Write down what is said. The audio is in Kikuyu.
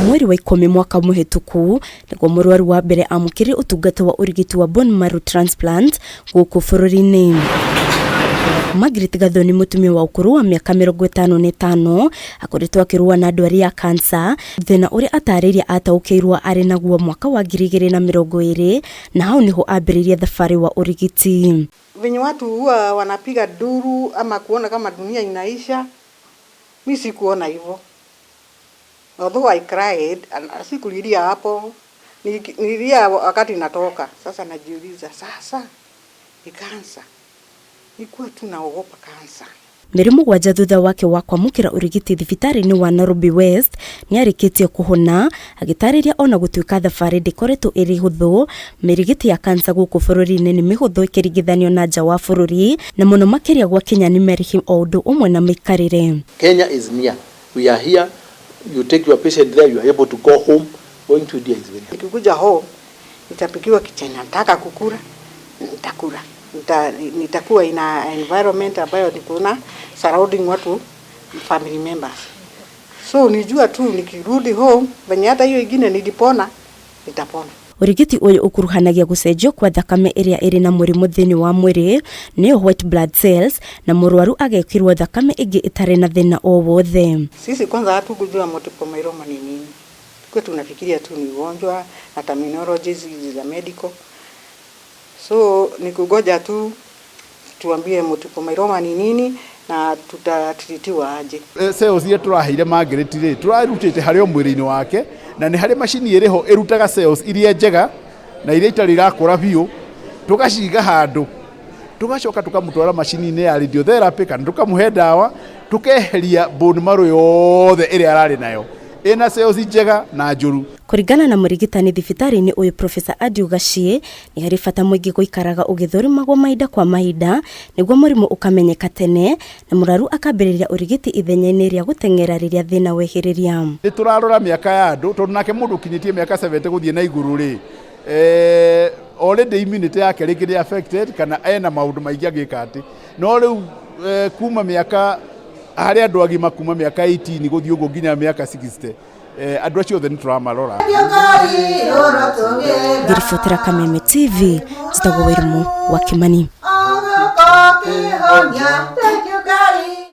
Mweri wa ikũmi mwaka mũhĩtũku nĩguo mũrwaru wa mbere amũkĩrire ũtungata wa ũrigiti wa bone marrow transplant gũkũ bũrũri-inĩ. Margaret Gathoni mũtumia wa ũkũrũ wa mĩaka 55 akoretwo akĩrũa na ndwari ya kansa, thĩna ũrĩa atarĩirie ataũkĩirwo arĩ naguo mwaka wa 2020 na hau nĩho ambĩrĩirie thabarĩ wa ũrigiti. Venye watu huwa wanapiga duru ama kuona kama dunia inaisha, mi sikuona hivyo. Although I cried, and sikulilia hapo, nililia wakati natoka. Sasa najiuliza, sasa ni kansa. Nikuwa tu naogopa kansa. Mĩeri 7 thutha wake wa kwamũkĩra ũrigiti thibitarĩ-inĩ wa Nairobi West nĩarĩkĩtie kũhona, agĩtarĩria ona gũtuĩka thabarĩ ndĩkoretwo ĩrĩ hũthũ, mĩrigiti ya kansa gũkũ bũrũri-inĩ nĩ mĩhũthũ ĩkĩringithanio na nja wa bũrũri, na mũno makĩria gwakinya nĩ marĩhi o ũndũ ũmwe na mĩikarĩre. Kenya is near. We are here. You take your patient there, you are able to go home. Going to India is very hard. Nikikuja home, nitapikiwa chenye nataka kukula, nitakula. Nitakuwa in a environment ambayo niko na surrounding watu family members. So nijua tu nikirudi home, venye hata hiyo ingine nilipona, nitapona. Ũrigiti ũyũ ũkuruhanagia gũcenjio kwa thakame ĩrĩa ĩrĩ na mũrimũ thĩinĩ wa mwĩrĩ nĩyo white blood cells na mũrwaru agekĩrwo thakame ĩngĩ ĩtarĩ na thĩna o wothe. Sisi kwanza hatukujua multiple myeloma ni nini. Kwa tunafikiria tu ni ugonjwa na terminologies za medical. So ni kungoja tu tuambie multiple myeloma ni nini na tutatreatiwa aje. Cells iria tũraheire Margaret rĩ, tũrarutĩte harĩ o mwĩrĩ-inĩ wake, na nĩ harĩ macini ĩrĩho ĩrutaga cells iria njega na iria itarĩ irakũra biũ, tũgaciga handũ, tũgacoka tũkamũtwara macini-inĩ ya radiotherapy kana tũkamũhe ndawa, tũkeheria bone marrow yothe ĩrĩa ararĩ nayo ĩna cells njega na njũru. Kũringana na mũrigitani thibitarĩ-inĩ ũyũ Professor Adiu Gachie, nĩ harĩ bata mũingĩ gũikaraga ũgĩthũrimagwo mahinda kwa mahinda nĩguo mũrimũ ũkamenyeka tene na mũrwaru akambĩrĩria ũrigiti ithenya-inĩ rĩa gũteng'era rĩrĩa thĩna wehĩrĩria. Nĩ tũrarora mĩaka ya andũ tondũ nake mũndũ ũkinyĩtie mĩaka 70 gũthiĩ na igũrũ rĩ, already immunity yake rĩngĩ nĩ affected kana ena maũndũ maingĩ angĩka atĩ. No rĩu kuma mĩaka harĩ andũ agima kuma mĩaka 18 gũthiĩ ũguo nginya mĩaka 60, andũ acio othe nĩ tũramarora. Ngĩribotera Kameme TV, njĩtagwo Wairimu wa Kimani. Thank you, God.